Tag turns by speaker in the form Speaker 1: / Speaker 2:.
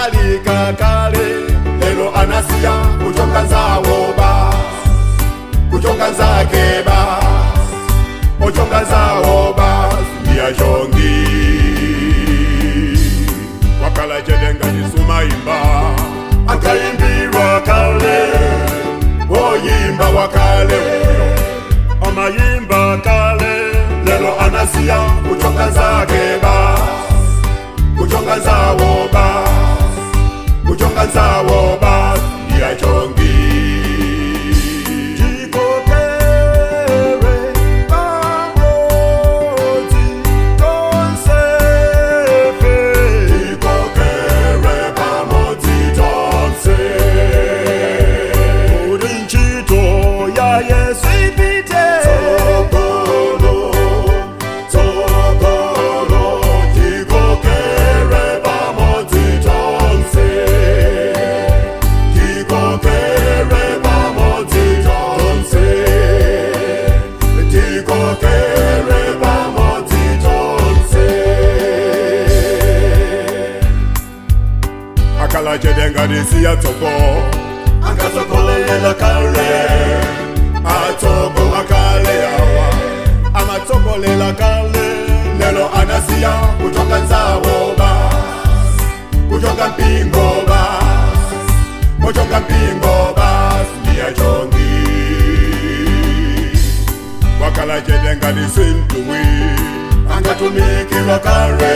Speaker 1: Amalalika kale, lelo anasiya kuchonga nzawo basi, kuchonga nzake basi, ochonga nzawo basi, ndiyachongi. Wakala chete ngati sumayimba, ankayimbirwa kale, woyimba wakale uyo amayimba kale, lelo anasiya kuchonga zake basi, kuchonga zawo basi, kuchonga zawo basi, ndiyachongi. Tikokere pamodzi tonsefe, tikokere pamodzi tonse, kuti ntchito ya Yesu ipite tsogolo, tsogolo. Tikokere pamodzi tonse, tikokere pamodzi tonse, tikokere pamodzi tonse. Akala chete ngati siyatsoko, akatsogolela kale, atsoko akale awa amatsogolela kale, lelo anasiya kuchonga nzawo basi, kuchonga mpingo basi, kuchonga mpingo basi, ndiyachongi. Wakala chete ngati simtumwi, angatumikirwa kale.